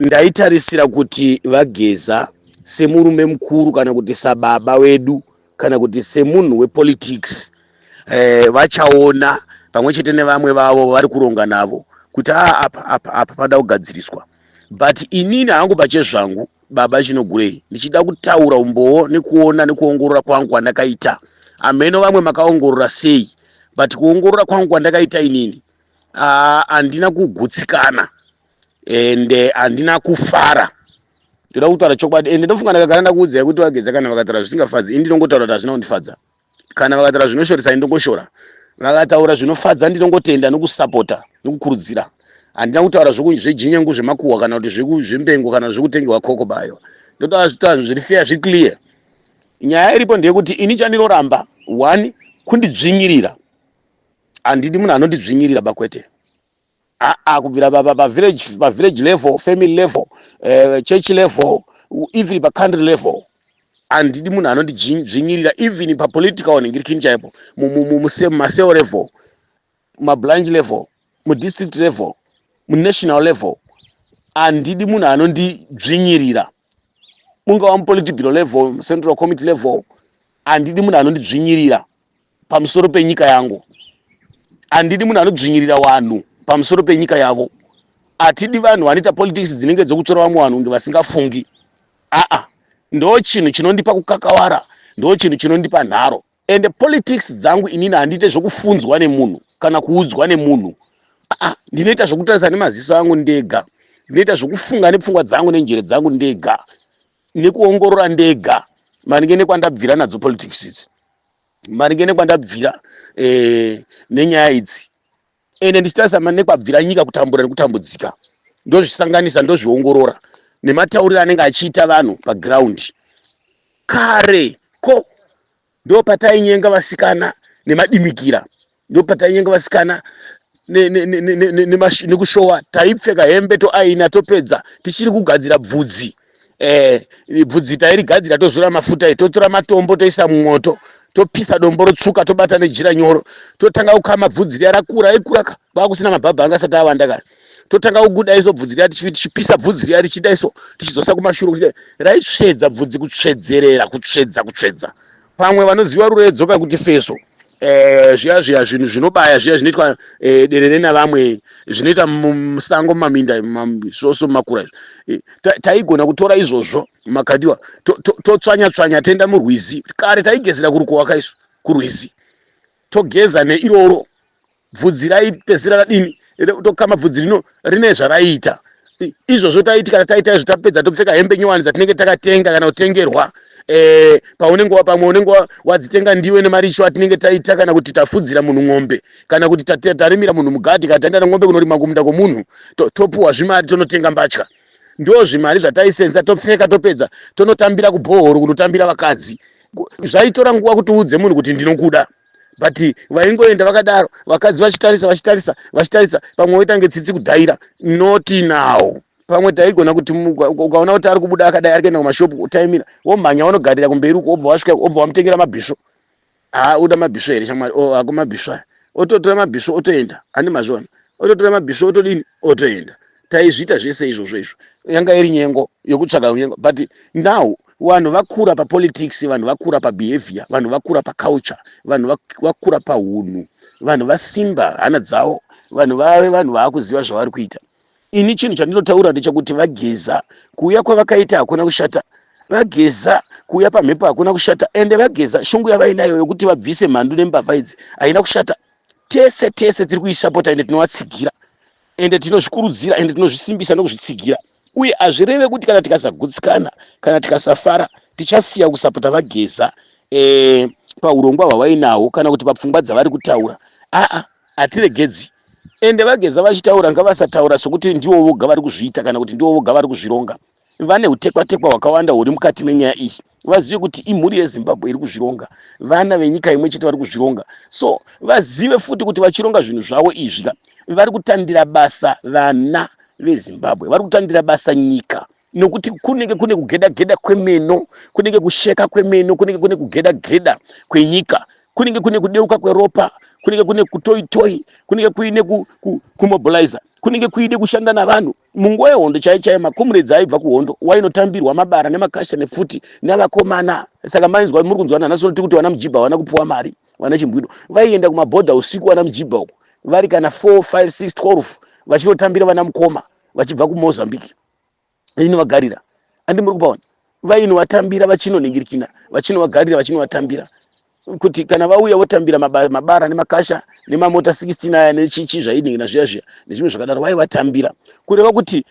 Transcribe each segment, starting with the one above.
Ndaitarisira kuti VaGeza semurume mukuru kana kuti sababa wedu kana kuti semunhu wepolitics vachaona pamwe chete nevamwe vavo vari kuronga navo kuti aa apa apa apa pada kugadziriswa. But inini hangu pachezvangu, baba Chinogurei, ndichida kutaura umbowo nekuona nekuongorora kwangu kwandakaita. Hameno vamwe makaongorora sei, but kuongorora kwangu kwandakaita inini, handina kugutsikana ende handina kufara. Ndoda kutaura chokwadi, ende ndofunga ndakagara ndakuudzai kuti VaGeza kana vakataura zvisingafadzi, ini ndinongotaura kuti hazvina kundifadza. Kana vakataura zvinoshoresa, ndinongoshora. Vakataura zvinofadza, ndinongotenda nokusapota nokukurudzira. Handina kutaura zvejinyangu, zvemakuhwa, kana kuti zvembengo, kana zvekutengerwa koko bayo. Ndotaura zvitaura zviri fair, zviri clear. Nyaya iripo ndeyekuti ini chandinoramba, one, kundidzvinyirira. Handidi munhu anondidzvinyirira, bakwete. Aa, kubvira pavillage level, family level, church level, even pacountry level, handidi munhu anondidzvinyirira. Even papolitical ningirikini chaipo, mumacell level, mabranch level, mudistrict level, munational level, handidi munhu anondidzvinyirira. Mungava mupolitburo level, central committee level, handidi munhu anondidzvinyirira pamusoro penyika yangu. Handidi munhu anodzvinyirira vanhu pamusoro penyika yavo. Hatidi vanhu vanoita politics dzinenge dzokutora vamwe vanhu kunge vasingafungi. Aa, ndo chinhu chinondipa kukakawara, ndo chinhu chinondipa nharo. Ende politics dzangu inini handiite zvokufunzwa nemunhu kana kuudzwa nemunhu. Aa, ndinoita zvokutarisa nemaziso angu ndega, ndinoita zvokufunga nepfungwa dzangu nenjere dzangu ndega nekuongorora ndega maringe nekwandabvira nadzo politics idzi, maringe nekwandabvira nenyaya idzi, ende ndichitarisa nekwabvira nyika kutambura nekutambudzika. Ndozvisanganisa, ndozviongorora nematauriro anenge achiita vanhu paground. Kare ko ndo patainyenga vasikana nemadimikira, ndo patainyenga vasikana nekushowa. Taipfeka hembe, toaina, topedza, tichiri kugadzira bvudzi. Bvudzi tairigadzira, tozora mafuta, totora matombo, toisa mumoto, topisa dombo, rotsvuka, tobata nejira nyoro, totanga kukama bvudzi riya. Rakura, ikura ka, kwakusina mabhabha anga asati awanda kare. Totanga kubuda iso bvudzi riya, tichipisa bvudzi riya, richida iso, tichidzosa kumashure kuti raitsvedza bvudzi, kutsvedzerera, kutsvedza, kutsvedza. Pamwe vanoziva ruredzo kakuti feso, zviya zviya zvinhu zvinobaya zviya zvinoitwa derere navamwe, zvinoita musango, mumaminda, svoso, mumakura izvo. Taigona kutora izvozvo makadiwa, totswanya tswanya, toenda murwizi. Kare taigezera kurukowa kaisu kurwizi, togeza neiroro bvudzi raipedzisira radini? Tokama bvudzi rino rine zvaraiita izvozvo. Taiti kana taita izvo, tapedza, topfeka hembe nyowani dzatinenge takatenga kana kutengerwa. Paunenge pamwe unenge wadzitenga ndiwe nemaricho atinenge taita, kana kuti tafudzira munhu ng'ombe, kana kuti tarimira munhu mugadhi, kana taenda neng'ombe kunorima kumunda kwomunhu, topuhwa zvimari, tonotenga mbatya. Ndo zvimari zvataisenza, topfeka, topedza, tonotambira kubhohoro kunotambira vakadzi. Zvaitora nguva kuti uudze munhu kuti ndinokuda, but vaingoenda vakadaro, vakadzi vachitarisa, vachitarisa, vachitarisa, pamwe voita ngetsitsi kudhaira. Not now. Pamwe taigona kuti ukaona kuti ari kubuda akadai, ari kuenda kumashopu, taimira, womhanya, wanogarira kumberi uko, wobva wasvika, wobva wamutengera mabhisvo. Ha, uda mabhisvo here shamwari? O, ako mabhisvo aya. Ototora mabhisvo, otoenda. Handi mazviona? Ototora mabhisvo, otodini, otoenda. Taizviita zvese izvozvo. Izvo yanga iri nyengo yokutsvaga nyengo. But now vanhu vakura papolitics, vanhu vakura pabehavior, vanhu vakura paculture, vanhu vakura paunhu, vanhu vasimba hana dzavo, vanhu vave vanhu vaakuziva zvavari kuita. Ini chinhu chandinotaura ndechekuti VaGeza kuuya kwavakaita hakuna kushata. VaGeza kuuya pamhepo hakuna kushata. Ende VaGeza shungu yavainayo yokuti vabvise mhandu nembavha idzi haina kushata. Tese tese tiri kuisapota, ende tinovatsigira, ende tinozvikurudzira, ende tinozvisimbisa nokuzvitsigira. Uye hazvireve kuti kana tikasagutsikana, kana tikasafara, tichasiya kusapota VaGeza paurongwa hwavainawo kana kuti papfungwa dzavari kutaura. Aa, hatiregedzi. Ende VaGeza vachitaura, ngavasataura sokuti ndivo voga vari kuzviita kana kuti ndivo voga vari kuzvironga. Vane utekwatekwa hwakawanda huri mukati menyaya iyi. Vazive kuti imhuri yeZimbabwe iri kuzvironga, vana venyika imwe chete vari kuzvironga. So vazive futi kuti vachironga zvinhu zvavo izvi ka, vari kutandira basa vana veZimbabwe, vari kutandira basa nyika, nokuti kunenge kune kugeda geda kwemeno, kunenge kusheka kwemeno, kunenge kune kugeda geda kwenyika, kunenge kune kudeuka kweropa. Kunenge kune kutoitoi, kunenge kuine kumobilizer, kunenge kuine kushanda navanhu munguva yehondo chaiyo chaiyo. Makomrades aibva kuhondo wainotambirwa mabara nemakasha nepfuti navakomana. Saka mainzwa, muri kunzwa nanhasi tiri kuti vana Mujibha havana kupuwa mari, vana Chimbwido vaienda kumabhodha usiku, vana Mujibha uko vari kana 4, 5, 6, 12 vachinotambira vana mukoma vachibva kuMozambique inovagarira. Andi muri kupaona, vainovatambira vachinonhingirikina, vachinovagarira, vachinovatambira kuti kana vauya votambira mabara nemakasha nemamota 16 aya nechichi zvainhingina zviya zviya nezvimwe zvakadaro. Vaivatambira, kureva kuti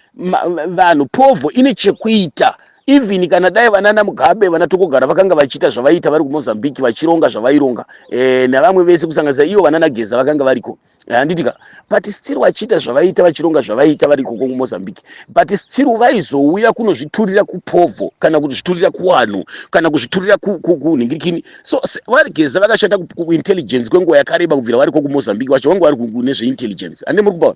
vanhu povho ine chekuita. Even kana dai vanana Mugabe, vana Tongogara vakanga vachiita zvavaiita vari kuMozambique, vachironga zvavaironga navamwe vese, kusanganisa ivo vanana Geza vakanga variko, handiti ka? But still vachiita zvavaiita, vachironga zvavaiita vari ikoko kuMozambique, but still vaizouya kunozviturira kupovho kana kuzviturira kuwanhu kana kuzviturira kunhingirikini. So vaGeza vakashanda kuintelligence kwenguva yakareba, kubvira variko kuMozambique vacho vanga vari nezveintelligence. Hande muri kupaona,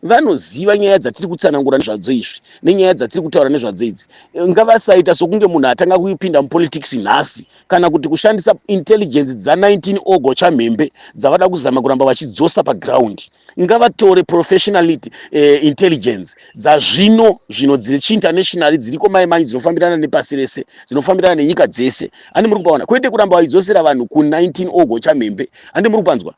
vanoziva nyaya dzatiri kutsanangura nezvadzo izvi nenyaya dzatiri kutaura nezvadzo idzi. Ngavasaita sokunge munhu atanga kuipinda mupolitics nhasi, kana kuti kushandisa intelligence dza19 ogo chamhembe dzavada kuzama kuramba vachidzosa paground. Ngavatore professionality, intelligence dzazvino zvino dzechiinternational dziriko mai mai, dzinofambirana nepasi rese, dzinofambirana nenyika dzese. Handi muri kupaona? Kwete kuramba vachidzosera vanhu ku19 ogo chamhembe. Handi muri kupanzwa?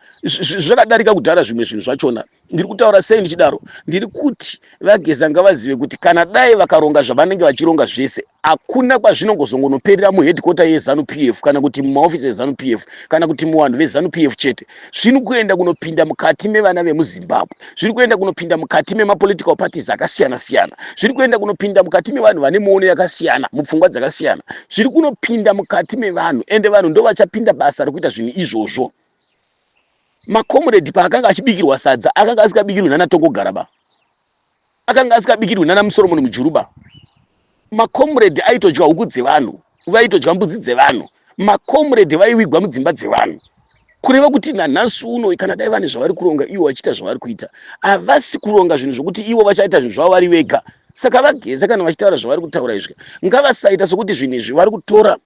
Zvakadarika kudhara zvimwe zvinhu zvachona. Ndiri kutaura sei ndichidaro? Ndiri kuti vaGeza ngavazive kuti kana dai vakaronga zvavanenge vachironga zvese, hakuna kwazvinongozongonoperera muheadquarter yeZANU PF, kana kuti mumaofisi eZANU PF, kana kuti muvanhu veZANU PF chete. Zviri kuenda kunopinda mukati mevana vemuZimbabwe, zviri kuenda kunopinda mukati memapolitical parties akasiyana siyana, zviri kuenda kunopinda mukati mevanhu vane miono yakasiyana, mupfungwa dzakasiyana. Zviri kunopinda mukati mevanhu, ende vanhu ndo vachapinda basa rekuita zvinhu izvozvo. Makomredi paakanga achibikirwa sadza, akanga asikabikirwi nana Tongogara ba, akanga asikabikirwi nana Musoromoni Mujuru ba. Makomredi aitodya huku dzevanhu, vaitodya mbudzi dzevanhu. Makomredi vaiwigwa mudzimba dzevanhu. Kureva kuti nanhasi uno, kana dai vane zvavari kuronga ivo vachiita zvavari kuita, havasi kuronga zvinhu zvokuti ivo vachaita zvinhu zvavo vari vega. Saka vaGeza kana vachitaura zvavari kutaura izvi, ngavasaita sokuti zvinhu izvi vari kutora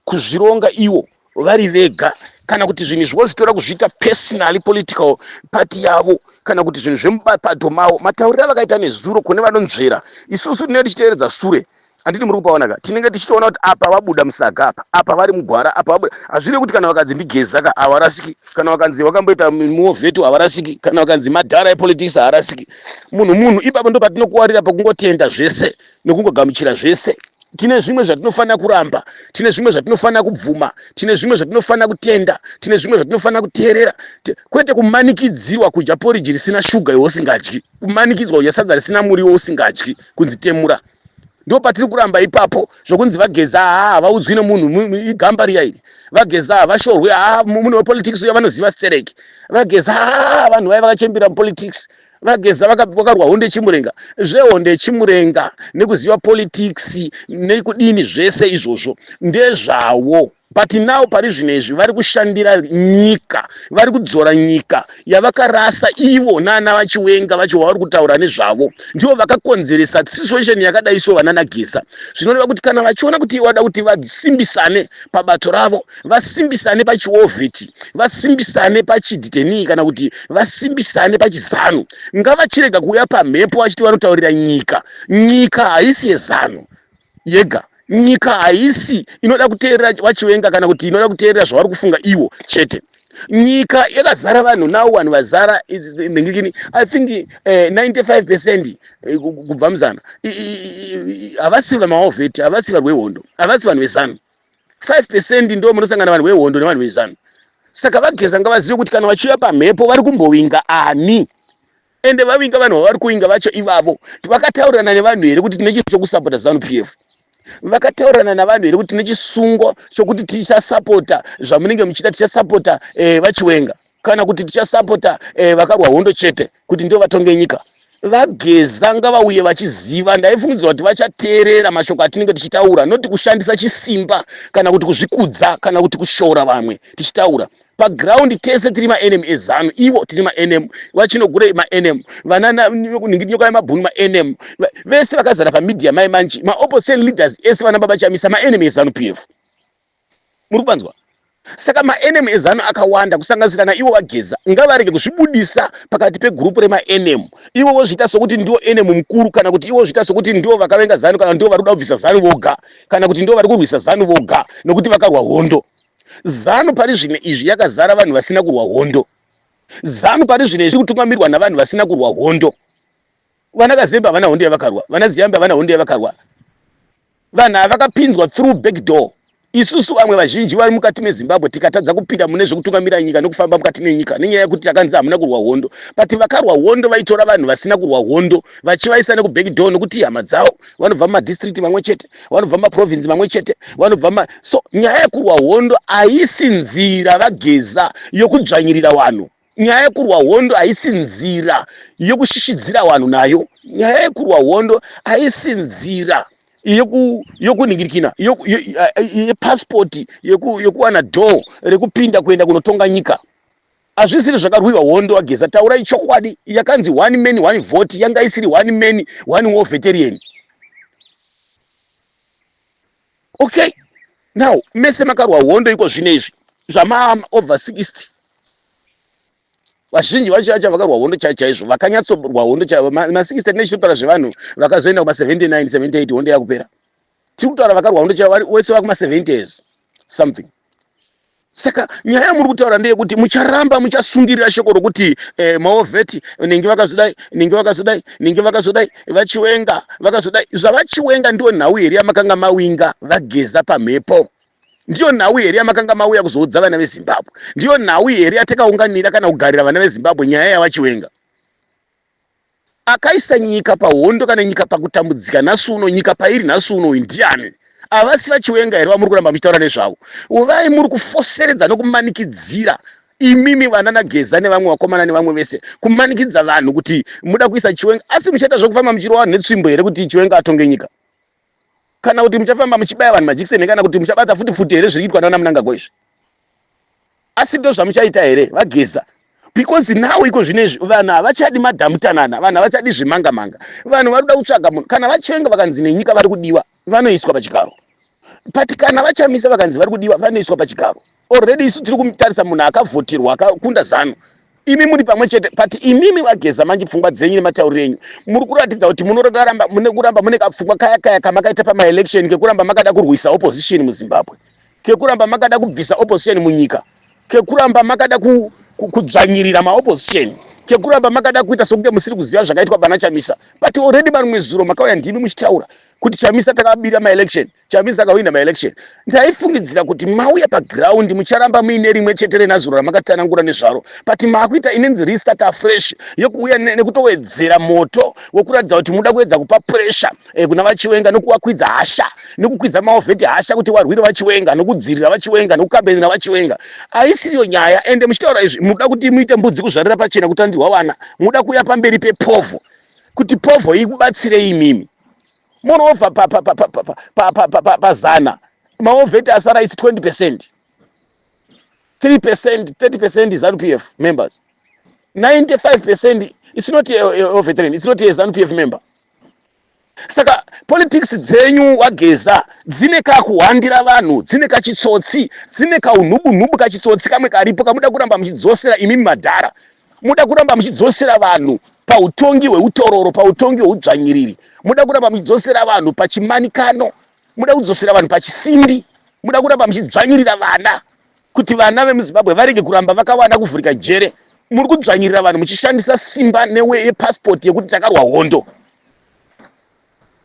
kuzvironga ivo vari vega, kana kuti zvinhu izvi vozvitora kuzviita personally political party yavo, kana kuti zvinhu zvemubapato mavo. Matauriro avakaita nezuro, kune vanonzvera, isusu tinenge tichiteeredza sure. Handiti muri kupaona ka? Tinenge tichitoona kuti apa vabuda musaga, apa vari mugwara, apa vabuda. Hazvirevi kuti kana vakanzi ndiGeza ka havarasiki, kana vakanzi vakamboita muovheto havarasiki, kana vakanzi madhara epolitics haarasiki. Munhu ipapo ndo patinokuwarira pakungotenda zvese nekungogamuchira zvese. Tine zvimwe zvatinofanira kuramba, tine zvimwe zvatinofanira kubvuma, tine zvimwe zvatinofanira kutenda, tine zvimwe zvatinofanira kuteerera, kwete kumanikidzirwa kudya poriji risina shuga iwe usingadyi, kumanikidzwa kudya sadza risina muriwo usingadyi, kunzi temura. Ndo patiri kuramba ipapo. Zvokunzi vaGeza haa havaudzwi nemunhu, igamba riya iri. VaGeza havashorwe, haa munhu wepolitics uya vanoziva stereki. VaGeza haa vanhu vaya vakachembera mupolitics. VaGeza vakarwa hondo yeChimurenga. Zvehondo yeChimurenga nekuziva politics nekudini, zvese izvozvo ndezvawo. But now pari zvino izvi vari kushandira nyika, vari kudzora nyika yavakarasa ivo nana vaChiwenga vacho vavari kutaura nezvavo. Ndivo vakakonzeresa situation yakadai. So vanana Geza, zvinoreva kuti kana vachiona kuti vada kuti vasimbisane pabato ravo, vasimbisane pachiovheti, vasimbisane pachidhitenii, kana kuti vasimbisane pachizanu, ngavachirega kuuya pamhepo vachiti vanotaurira nyika. Nyika haisi yeZanu yega. Nyika haisi inoda kuteerera vaChiwenga, kana kuti inoda kuteerera zvavari kufunga ivo chete. Nyika yakazara vanhu. Now vanhu vazara ndingikini, I think 95% kubva muzana havasi vamaovheti, havasi varwi vehondo, havasi vanhu veZanu. 5% ndo munosangana vanhu vehondo nevanhu veZanu. Saka vaGeza ngavazive kuti kana vachiuya pamhepo vari kumbowinga ani, ende vavinga vanhu vavari kuvinga vacho ivavo vakataurirana nevanhu here kuti tine chiso chokusapota ZANU PF? Vakataurirana navanhu here kuti tine chisungo chokuti tichasapota zvamunenge muchida, tichasapota vaChiwenga, kana kuti tichasapota vakarwa hondo chete kuti ndio vatonge nyika? VaGeza ngavauye vachiziva. Ndaifungidzwa kuti vachateerera mashoko atinenge tichitaura, noti kushandisa chisimba, kana kuti kuzvikudza, kana kuti kushora vamwe tichitaura paground. Tese tiri maenemy eZanu. Ivo tiri maenemy, vaChinogure maenemy, vanana Nyoka yemabhunu maenemy, vese vakazara pamedia mai manji, maopposition leaders ese, vana baba Chamisa, maenemy eZANU PF. Muri kupanzwa? Saka maenemy eZanu akawanda kusanganisira naivo vaGeza ngavarege kuzvibudisa pakati pegurupu remaenemy ivo vozviita sokuti ndivo enemy mukuru kana kuti ivo zviita sokuti ndivo vakavenga Zanu kana ndivo vari kuda kubvisa Zanu voga kana kuti ndivo vari kurwisa Zanu voga nokuti vakarwa hondo. Zanu pari zvino izvi yakazara vanhu vasina kurwa hondo. Zanu pari zvino izvi kutungamirwa navanhu vasina kurwa hondo. Vana Kazembe havana hondo yavakarwa, vana Ziyambi havana hondo yavakarwa. Vanhu ava vakapinzwa through back door. Isusu vamwe vazhinji vari mukati meZimbabwe tikatadza kupinda mune zvekutungamira nyika nekufamba mukati menyika nenyaya yekuti takanzi hamuna kurwa hondo. But vakarwa hondo vaitora vanhu vasina kurwa hondo vachivaisa nekuback door nekuti ihama dzavo vanobva mumadistrict mamwe chete, vanobva mumaprovince mamwe chete, vanobva ma... So nyaya yekurwa hondo haisi nzira vaGeza yokudzvanyirira vanhu. Nyaya yekurwa hondo haisi nzira yokushishidzira vanhu nayo. Nyaya yekurwa hondo haisi nzira yokunhingirikina yepasipoti yokuwana door rekupinda kuenda kunotonga nyika. Hazvisiri zvakarwiwa hondo vaGeza, taurai chokwadi. Yakanzi one man one vote yanga isiri one man one war veteran. Okay, now mese makarwa hondo iko zvino izvi zvama over 60 vazhinji vacho vacho vakarwa hondo chai chaizvo vakanyatsorwa hondo chaivo ma60 tinechitotaura zvevanhu vakazoenda kuma 79 78 hondo yakupera. Tiri kutaura vakarwa hondo chaivo wese vakuma 70s something. Saka nyaya yamuri kutaura ndeyekuti mucharamba muchasungirira shoko rokuti maovheti ningi vakazodai, ningi vakazodai, ningi vakazodai, vaChiwenga vakazodai. ZvavaChiwenga ndiyo nhau here yamakanga mawinga vaGeza pamhepo? Ndiyo nhau here yamakanga mauya kuzoudza vana veZimbabwe? Ndiyo nhau here yatakaunganira kana kugarira vana veZimbabwe nyaya yavaChiwenga? Akaisa nyika pahondo kana nyika pakutambudzika nhasi uno, nyika pairi nhasi uno uyu ndiani? Havasi vaChiwenga here vamuri kuramba muchitaura nezvavo? Uvai muri kufoseredza nokumanikidzira imimi vana naGeza nevamwe vakomana nevamwe vese kumanikidza vanhu kuti muda kuisa Chiwenga, asi muchaita zvekufamba muchirova vanhu netsvimbo here kuti Chiwenga atonge nyika? Kana kuti muchafamba muchibaya vanhu majekiseni kana kuti muchabata futi futi here zviri kuitwa nana Mnangagwa izvi? Asi ndo zvamuchaita here vaGeza? Because now iko zvinezvi vanhu havachadi madhamutanana, vanhu havachadi zvemanga manga, vanhu vari kuda kutsvaga munhu. Kana vaChiwenga vakanzi nenyika vari kudiwa, vanoiswa pachigaro. But kana vaChamisa vakanzi vari kudiwa, vanoiswa pachigaro. Already isu tiri kutarisa munhu akavhotirwa akakunda Zanu, imi muri pamwe chete. But imimi vaGeza manje pfungwa dzenyu nematauriro enyu muri kuratidza kuti munoramba mune kuramba mune kapfungwa kaya kaya kamakaita pamaelection kekuramba makada kurwisa opposition muZimbabwe, kekuramba makada kubvisa opposition munyika, kekuramba makada kudzvanyirira maopposition, kekuramba makada kuita sokunge musiri kuziva zvakaitwa pana Chamisa. But already marimwe zuro makauya ndimi muchitaura kuti Chamisa takabira maelection, Chamisa akawina maelection. Ndaifungidzira kuti mauya paground mucharamba muine rimwe chete renazuro ramakatsanangura nezvaro, but maakuita inenzi restart afresh yekuuya nekutowedzera moto wekuratidza kuti muda kuedza kupa pressure kuna vaChiwenga nokuvakwidza hasha nekukwidza maovheti hasha kuti varwire vaChiwenga nokudzirira vaChiwenga nokukambenera vaChiwenga. Haisiriyo nyaya. Ende muchitaura izvi muda kuti muite mbudzi kuzvarira pachena kutandirwa vana. Muda kuuya pamberi pepovho kuti povho ikubatsirei imimi. Moreover pazana maovheti asara isi 20%, 3%, 30% ZANU PF members, 95% it's not a veteran, it's not a ZANU PF member. Saka politics dzenyu waGeza dzine kakuhwandira vanhu, dzine kachitsotsi, dzine kaunhubunhubu kachitsotsi kamwe karipo kamuda kuramba muchidzosera imimi madhara. Muda kuramba muchidzosera vanhu pautongi hweutororo, pautongi hweudzvanyiriri. Muda kuramba muchidzosera vanhu pachimanikano, muda kudzosera vanhu pachisindi, muda kuramba muchidzvanyirira vana kuti vana vemuZimbabwe varege kuramba vakawana kuvhurika jere. Muri kudzvanyirira vanhu muchishandisa simba newe yepasipoti yekuti takarwa hondo.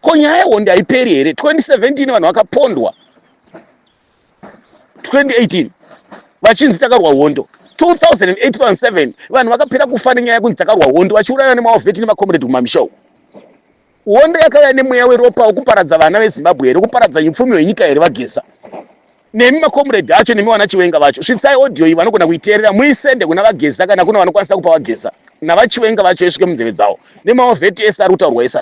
Ko nyaya yehondo haiperi here? 2017 vanhu vakapondwa, 2018 vachinzi takarwa hondo, 2008 2007 vanhu vakapera kufa nenyaya yekunzi takarwa hondo, vachiuraya nemaovheti nemakomredi kumamisha uku. Hondo yakauya nemweya weropa wekuparadza vana veZimbabwe here, kuparadza upfumi hwenyika here vaGeza? Nemi makomredi acho, nemi vana Chiwenga vacho, svitsai audio iyi, vanogona kuiteerera muisende kuna vaGeza kana kuna vanokwanisa kupa vaGeza navaChiwenga vacho isvike munzeve dzavo nemaovheti ese ari kutaurwa ese.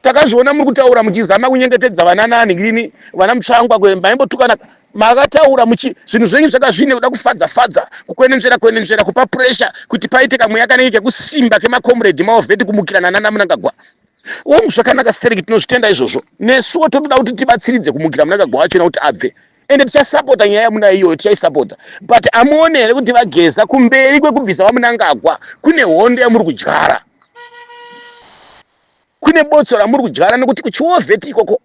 Takazviona muri kutaura muchizama kunyengetedza vana nani ngirini vana Mutsvangwa maimbotukana makataura muchi zvinhu zvenyu zvakazvine kuda kufadza fadza, kukwenenzvera kwenenzvera, kupa pressure kuti paite kamweya kanenge kekusimba kemakomredi maovheti kumukirana nana Mnangagwa. Hongu, zvakanaka stereki, tinozvitenda izvozvo. Nesuwo totoda kuti tibatsiridze kumukira Mnangagwa wacho kuti abve. Ende tichasapota nyaya yamuna iyoyo, tichaisapota. But amuone here kuti vaGeza kumberi kwekubvisa vaMunangagwa kune hondo yamuri kudyara, kune botso ramuri kudyara, nekuti kuchiwovheti ikoko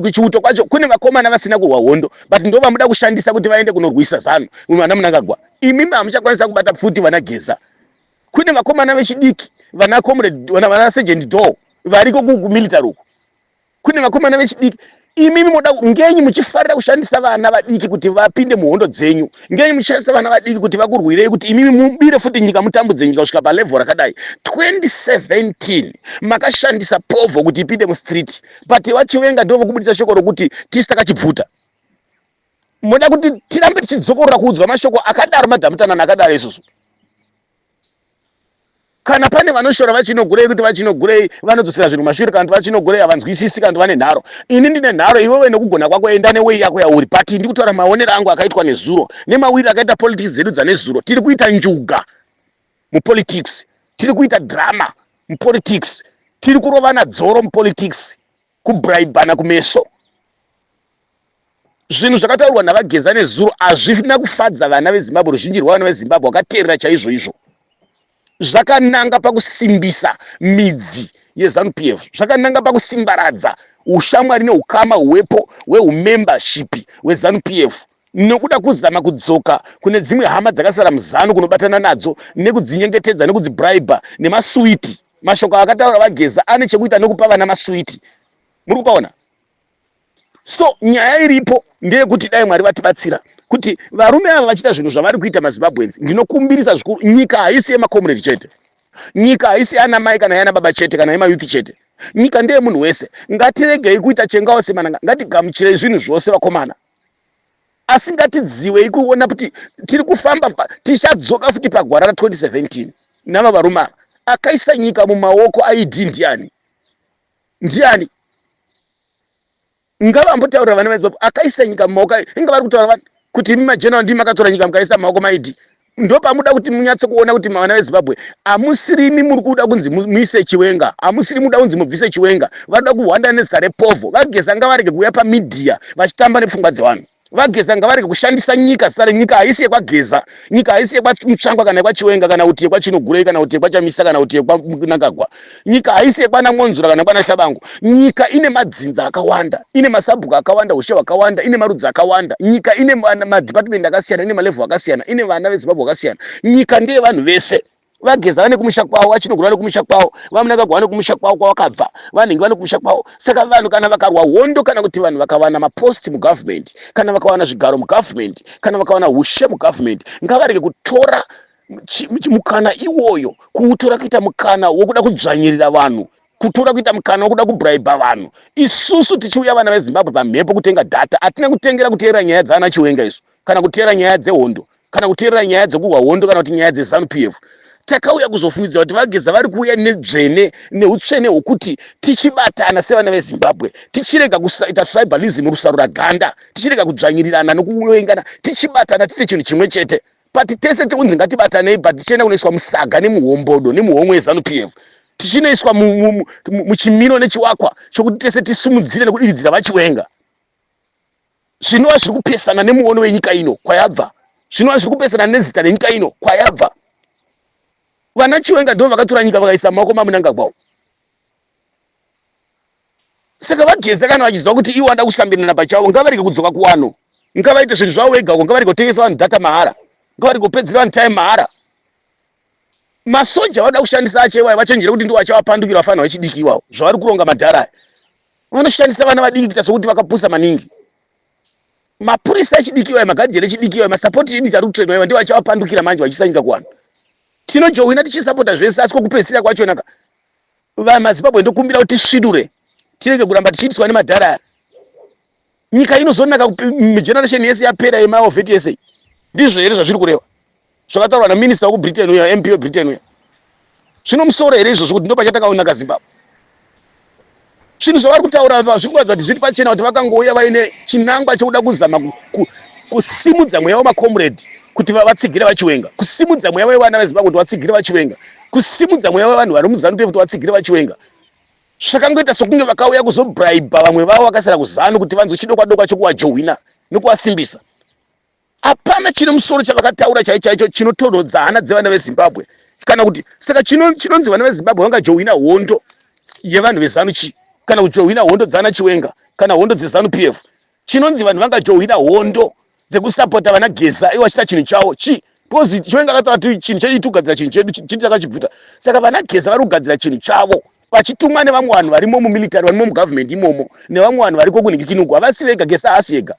kuchiuto kwacho kune vakomana vasina kurwa hondo, but ndo vamuda kushandisa kuti vaende kunorwisa ZANU vana Munangagwa. Imimi hamuchakwanisa kubata pfuti vana Geza. Kune vakomana vechidiki vana comrade, vana sergeant door variko kumilitary uko, kune vakomana vechidiki. Imimi moda ngenyi muchifarira kushandisa vana vadiki kuti vapinde muhondo dzenyu? Ngenyi muchishandisa vana vadiki kuti vakurwirei, kuti imimi mubire futi nyika, mutambudze nyika kusvika palevel rakadai? 2017 makashandisa povho kuti ipinde mustreet, but vaChiwenga ndo vokubudisa shoko rokuti tisu takachibvuta. Moda kuti tirambe tichidzokorora kuudzwa mashoko akadaro, madhamutanana akadaro isusu? Kana pane vanoshora vaChinogurei kuti vaChinogurei vanodzosera zvinhu mashure, kana kuti vaChinogurei havanzwisisi, kana kuti vane nharo, ini ndine nharo, iwewe nekugona kwako enda newei yako yauri. But ndi kutaura maonero angu akaitwa nezuro nemawiri akaita politics dzedu dzanezuro. Tiri kuita njuga mupolitics, tiri kuita drama mupolitics, tiri kurovana dzoro mupolitics, kubribana kumeso. Zvinhu zvakataurwa navaGeza nezuro hazvina kufadza vana veZimbabwe. Ruzhinji rwavana veZimbabwe vakateerera chaizvo izvo zvakananga pakusimbisa midzi yeZANU PF, zvakananga pakusimbaradza ushamwari neukama hwepo hweumembership hweZANU PF, nokuda kuzama kudzoka kune dzimwe hama dzakasara muZANU, kunobatana nadzo nekudzinyengetedza nekudzibraiba nemasuwiti. Mashoko akataura vaGeza ane chekuita nekupa vana masuwiti, muri kupaona. So nyaya iripo ndeyekuti dai Mwari vatibatsira kuti varume ava vachiita zvinhu zvavari kuita. MaZimbabweans, ndinokumbirisa zvikuru, nyika haisi yemacomrade chete, nyika haisi yana mai kana yana baba chete kana yemayouth chete, nyika ndeyemunhu wese. Ngatiregei kuita chengawo semananga, ngatigamuchirei zvinhu zvose vakomana, asi ngatidziwei kuona kuti tiri kufamba. Tichadzoka futi pagwara ra2017 nava varume ava. Akaisa nyika mumaoko aid ndiani? Ndiani? Ngavambotaurira vana veZimbabwe akaisa nyika mumaoko. Inga vari kutaura vanhu kuti imi mageneral ndimi makatora nyika mukaisa mumaoko maidi. Ndopamuda kuti munyatse kuona kuti vana veZimbabwe, hamusirimi muri kuda kunzi muise Chiwenga, hamusiri muda kunzi mubvise Chiwenga. Varoda kuhwanda nezita repovho. VaGeza ngavarege kuuya pamedia vachitamba nepfungwa dzevanhu. VaGeza ngavarege kushandisa nyika, zita renyika. Haisi yekwaGeza nyika, haisi yekwaMutsvangwa kana yekwaChiwenga kana kuti yekwaChinogurei kana kuti yekwaChamisa kana kuti yekwaMnangagwa. Nyika haisi yekwana Mwonzora kana yekwana Shabangu. Nyika ine madzinza akawanda, ine masabhuku akawanda, ushe hwakawanda, ine marudzi akawanda. Nyika ine madepartment akasiyana, ine malevel akasiyana, ine vana veZimbabwe akasiyana. Nyika ndeyevanhu vese. VaGeza vane kumusha kwavo, vaChinogura vane kumusha kwavo, vaMnangagwa vane kumusha kwavo kwavakabva, vanhingi vane kumusha kwavo. Saka vanhu kana vakarwa hondo, kana kuti vanhu vakawana mapost mugovernment, kana vakawana zvigaro mugovernment, kana vakawana ushe mugovernment, ngavarege kutora mukana iwoyo, kuutora kuita mukana wokuda kudzvanyirira vanhu, kutora kuita mukana wokuda kubraiba vanhu. Isusu tichiuya vana veZimbabwe pamhepo kutenga data, hatina kutengera kuteerera nyaya dzaana Chiwenga isu, kana kuteerera nyaya dzehondo, kana kuteerera nyaya dzekurwa hondo, kana kuti nyaya dzeZANU PF. Takauya kuzofungidzira kuti vaGeza vari kuuya nedzvene neutsvene hwokuti tichibatana sevana veZimbabwe, tichirega kusaita tribalism, rusarura ganda, tichirega kudzvanyirirana nokuwengana, tichibatana tiite chinhu chimwe chete. But tese tiri kunzi ngatibatanei, but tichienda kunoiswa musaga nemuhombodo nemuhomwe yeZANU PF, tichinoiswa muchimiro nechiwakwa chokuti tese tisumudzire nekudiridzira vaChiwenga, zvinova zviri kupesana nemuono wenyika ino kwayabva, zvinova zviri kupesana nezita renyika ino kwayabva. Vana Chiwenga ndo vakatora nyika vakaisa mumaoko maMnangagwawo. Saka vaGeza kana vachiziva kuti ivo vanoda kushambirana pachavo, ngavarege kudzoka kuwano, ngavaite zvinhu zvavo vega uko. Ngavarege kutengesa vanhu data mahara, ngavarege kupedzera vanhu time mahara. Masoja vanoda kushandisa acho iwayo, vachenjere kuti ndiwo achavapandukira vafanira vechidiki iwawo. Zvavari kuronga madhara aya, vanoshandisa vana vadiki kuita sokuti vakapusa maningi. Mapurisa echidiki iwayo, magadheri echidiki iwayo, masupport unit ari kutrainwa iwayo, ndiwo achavapandukira manje vachiisa nyika kuvanhu. Tinojohwina tichisapota zvese, asi kwokupedzisira kwachona vamaZimbabwe, ndokumbira kuti tisvinure, tirege kuramba tichiitiswa nemadhara aya. Nyika inozonaka generation yese yapera yemaovheti yese. Ndizvo here zvazviri kureva zvakataurwa naminista wekuBritain uya, MP weBritain uya? Zvino musoro here izvozvo kuti ndo pachatanga Zimbabwe? Zvinhu zvavari kutaura apa zviri kuratidza kuti zviri pachena kuti vakangouya vaine chinangwa chokuda kuzama kusimudza mweya wemacomrade kuti vatsigire vaChiwenga, kusimudza mweya wevana veZimbabwe kuti vatsigire vaChiwenga, kusimudza mweya wevanhu vari muZANU PF kuti vatsigire vaChiwenga. Zvakangoita sokunge vakauya kuzobraiba vamwe vavo vakasara kuZanu kuti vanzwe chidokwadokwa chokuvajohwina nokuvasimbisa. Hapana chine musoro chavakataura chaicho chaicho chinotonhodza hana dzevana veZimbabwe kana kuti saka chinonzi vana veZimbabwe vangajohwina hondo yevanhu veZanu chii kana kujohwina hondo dzana Chiwenga kana hondo dzeZanu PF chinonzi vanhu vangajohwina hondo dzekusapota vana Geza ivo vachiita chinhu chavo chii because Chiwenga akataura kuti chinhu chedu tikugadzira chinhu chedu chinhu takachibvuta saka vana Geza vari kugadzira chinhu chavo vachitumwa nevamwe vanhu varimo mumilitary varimo mugovernment imomo nevamwe vanhu variko kunhingikinuku havasi vega Geza haasi ega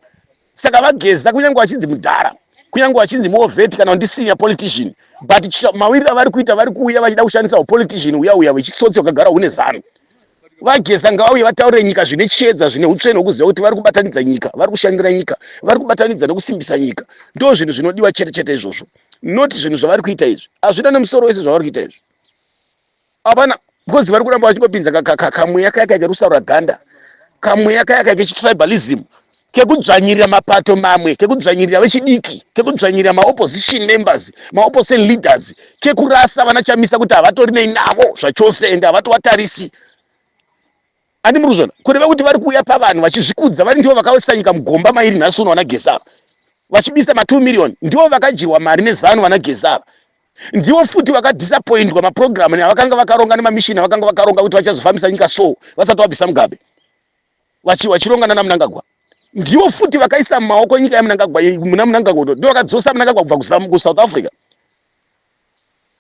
Saka vaGeza kunyange vachinzi mudhara, kunyange vachinzi war vet kana kuti senior politician, but mawiriro avari kuita vari kuuya vachida kushandisa hupolitician huya huya hwechitsotsi hwakagara hune zanu. VaGeza ngavauye vataurire nyika zvine chiedza zvine hutsvene hwekuziva kuti vari kubatanidza nyika, vari kushandira nyika, vari kubatanidza nekusimbisa nyika. Ndo zvinhu zvinodiwa chete chete izvozvo, not zvinhu zvavari kuita izvi. Hazvina nemusoro wese zvavari kuita izvi. Hapana because vari kuramba vachingopinza kamweya kaya kaya kerusarura ganda, kamweya kaya kaya kechitribalism, kekudzvanyirira mapato mamwe, kekudzvanyirira vechidiki, kekudzvanyirira maopposition members, maopposition leaders, kekurasa vana Chamisa kuti havatorinei navo zvachose ende havatovatarisi. Andi muri kuzviona kureva kuti vari kuuya pavanhu vachizvikudza vari ndivo vakaisa nyika mugomba mairi nhasi uno vana Geza ava vachibisa ma 2 million ndivo vakadyirwa mari nezanu vana Geza ava ndivo futi vakadisappointwa maprogram avakanga vakaronga nemamishini avakanga vakaronga kuti vachazofambisa nyika so vasati vabvisa Mugabe vachironga nana Mnangagwa ndivo futi vakaisa mumaoko nyika yaMnangagwa muna Mnangagwa ndivo vakadzosa Mnangagwa kubva kuSouth Africa.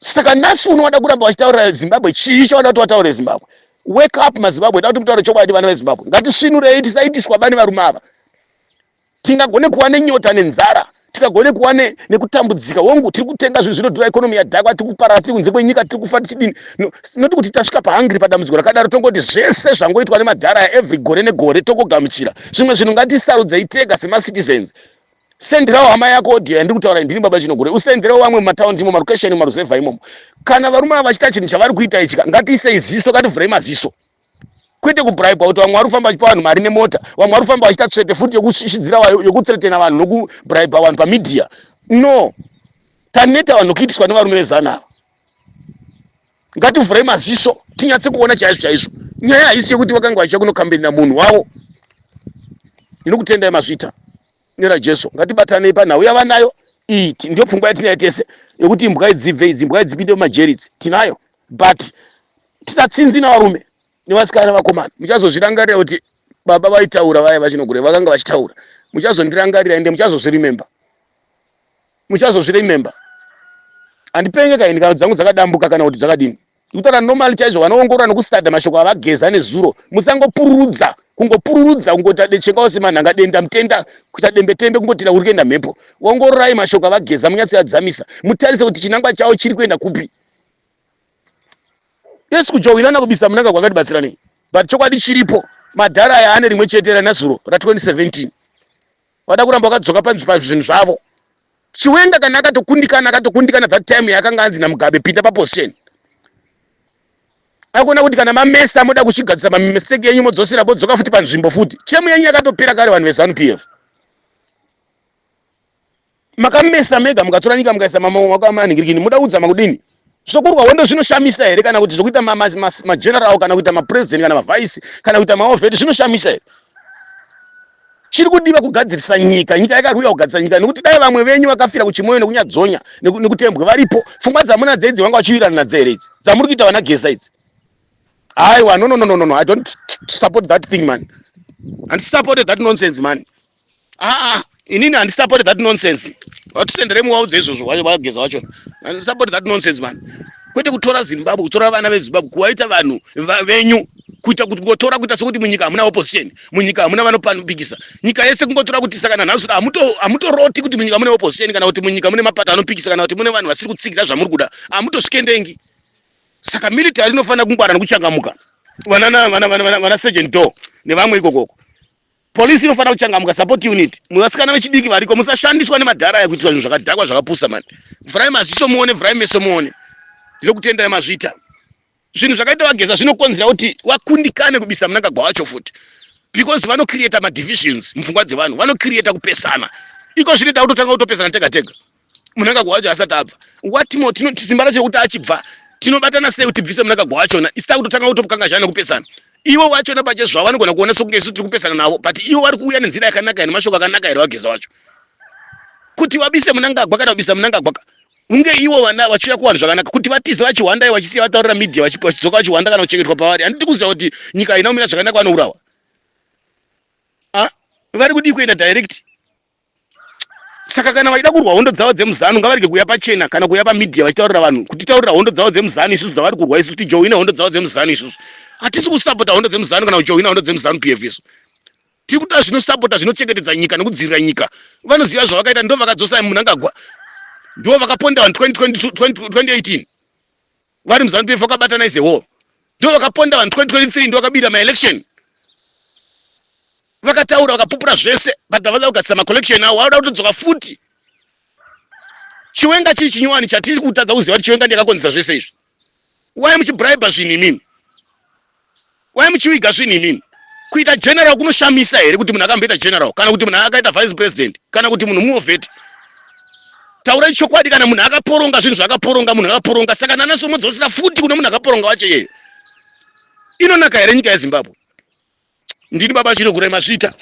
Saka nhasi uno wada kuramba vachitaurira Zimbabwe chii chavada kuti vataure Zimbabwe? Wake up maZimbabwe, da kuti mutaure chokwadi vana veZimbabwe. Ngatisvinurei tisaitiswa bani varume ava. Tingagone kuva nenyota nenzara, tikagone kuva nekutambudzika. Hongu tiri kutenga zvinhu zvinodhura, economy yadhakwa, tiri kuparara, tiri kunze kwenyika, tiri kufa tichidini. No, not kuti tasvika pahungry padambudziko rakadaro tongoti zvese zvangoitwa nemadhara aya every gore negore tongogamuchira. Zvimwe zvinhu ngatisarudzei tega semacitizens. Senderawo hama yako audio yandiri kutaura ndini baba Chinogure. Usenderawo vamwe mumataundi imo marokesheni mumaruzevha imomo. Kana varume ava vachiita chinhu chavari kuita ichi ngatiisei ziso ngativhurei maziso. Kwete kubribwa kuti vamwe vari kufamba vachipa vanhu mari nemota, vamwe vari kufamba vachiita tsvete futi yokushishidzira yokuthreatena vanhu nokubribha vanhu pamedia. No. Taneta vanhu nokuitiswa nevarume vezana ava. Ngativhurei maziso tinyatse kuona chaizvo chaizvo. Nyaya haisi yekuti vakanga vachiya kunokambenera munhu wavo. Ndinokutendai mazvita neraJesu. Ngatibatanei panhau yavanayo iyi. Ndiyo pfungwa yatinayo tese yekuti imbwa idzibve idzi, imbwa idzipinde mumajeri idzi. Tinayo. But tisatsinzina varume nevasikana nevakomana. Muchazozvirangarira kuti baba vaitaura vaya vachinogure vakanga vachitaura. Muchazondirangarira ende muchazozviremember. Muchazozviremember. Handipenge kaini kana dzangu dzakadambuka kana kuti dzakadini. Kutaura normal chaizvo vanoongorora nokustada mashoko avageza nezuro. Musangopururudza, kungopururudza kungoita dechenga wose manhanga denda mutenda kuita dembe tembe kungotira kuri kuenda mhepo. Ongororai mashoko avageza munyatsoyadzamisa. Mutarise kuti chinangwa chavo chiri kuenda kupi. Yes kujoinana kubisa Mnangagwa kwakatibatsira nei? But chokwadi chiripo madhara aya ane rimwe chete ranazuro ra 2017. Vada kuramba vakadzoka pazvinhu zvavo. Chiwenga kana akatokundikana akatokundikana that time yaakanga anzi naMugabe pinda paposition. Akuona kuti kana mamesa moda kuchigadzisa mamistake yenyu modzosera modzoka futi panzvimbo futi. Chemu yenyu yakatopera kare vanhu veZanu PF. Makamesa mega mukatora nyika mukaisa mamaoko amanhingirikini muda kudzama kudini? Zvokurwa hondo zvinoshamisa here kana kuti zvokuita mageneral kana kuita mapresident kana mavice kana kuita maovheti zvinoshamisa here? Chiri kudiwa kugadzirisa nyika. Nyika yakarwira kugadzirisa nyika nekuti dai vamwe venyu vakafira kuchimoyo nekunyadzonya nekutembwe varipo. Pfungwa dzamunadzo idzi vanga vachiwirirana nadzo here idzi dzamuri kuita vana Geza idzi? Aiwa, no, no, no, no, no, I don't support that thing man. Handisupport that nonsense man. Ah, ah, inini handisupport that nonsense. Vatisendere muvaudze izvozvo vageza vachona. Handisupport that nonsense man. Kwete kutora Zimbabwe, kutora vana veZimbabwe kuvaita vanhu venyu kuita kuti kungotora kuita sekuti munyika hamuna opposition, munyika hamuna vanopikisa. Nyika yese kungotora kuti saka nanhasi hamutoroti kuti munyika mune opposition kana kuti munyika mune mapato anopikisa kana kuti mune vanhu vasiri kutsigira zvamuri kuda. Hamutosvikendengi. Saka military inofanira kungwara nekuchangamuka. Vana vana vana vana Sergeant Door nevamwe ikokoko. Police inofanira kuchangamuka support unit. Muvasikana vechidiki variko musashandiswa nemadhara aya kuitwa zvinhu zvakadhakwa zvakapusa mani. Vhurai maziso muone, vhurai meso muone. Ndinokutendai mazvita. Zvinhu zvakaita vaGeza zvinokonzera kuti vakundikane kubisa Mnangagwa wacho futi. Because vanocreata madivisions mupfungwa dzevanhu, vanocreata kupesana. Iko zvinoita kutotanga kutopesana tega tega. Mnangagwa wacho asati abva. What more tino simba racho rekuti achibva tinobatana sei kuti tibvise Mnangagwa wachona. Isu takutotanga kutokangazhana nekupesana. Ivo vachona pachezvavo vanogona kuona sokunge isu tiri kupesana navo, but ivo vari kuuya nenzira yakanaka here, nemashoko akanaka here vaGeza vacho? Kuti vabise Munangagwa kana kubisa Munangagwa unge ivo vana vachiuya kuvanhu zvakanaka, kuti vatize vachihwanda ivo vachisiya vataurira media vachidzoka vachihwanda kana kuchengetwa pavari. Handiti kuziva kuti nyika haina kumira zvakanaka vanourawa. Ah, vari kudii kuenda direct? Saka kana vaida kurwa hondo dzavo dzemuzanu ngavarege kuuya pachena kana kuuya pamedia vachitaurira vanhu kutitaurira hondo dzavo dzemuzanu isusu dzavari kurwa isusu tijoine hondo dzavo dzemuzanu isusu. Hatisi kusapota hondo dzemuzanu kana kujoina hondo dzemuzanu PF isu. Tiri kuda zvinosapota zvinochengetedza nyika nekudzivirira nyika. Vanoziva zvavakaita ndo vakadzosa Mnangagwa. Ndo vakaponda vanhu 2022 2018. Vari muzanu PF vakabatana as a whole. Ndo vakaponda vanhu 2023 ndo vakabira maelection. Vakataura vakapupura zvese but havada kugadzisa macollection avo vanoda kutodzoka futi. Chiwenga chii chinyowani chatiri kutadza kuziva kuti Chiwenga ndiye akakonzesa zvese izvi. Why muchibribe zvinhu imimi? Why muchiwiga zvinhu imimi? Kuita general kunoshamisa here kuti munhu akamboita general kana kuti munhu akaita vice president kana kuti munhu muovheti? Taurai chokwadi kana munhu akaporonga zvinhu zvaakaporonga munhu akaporonga saka nanaso modzosera futi kune munhu akaporonga wacho iyeyo. Inonaka here nyika yeZimbabwe? Ndini baba Chinogurai mazvita.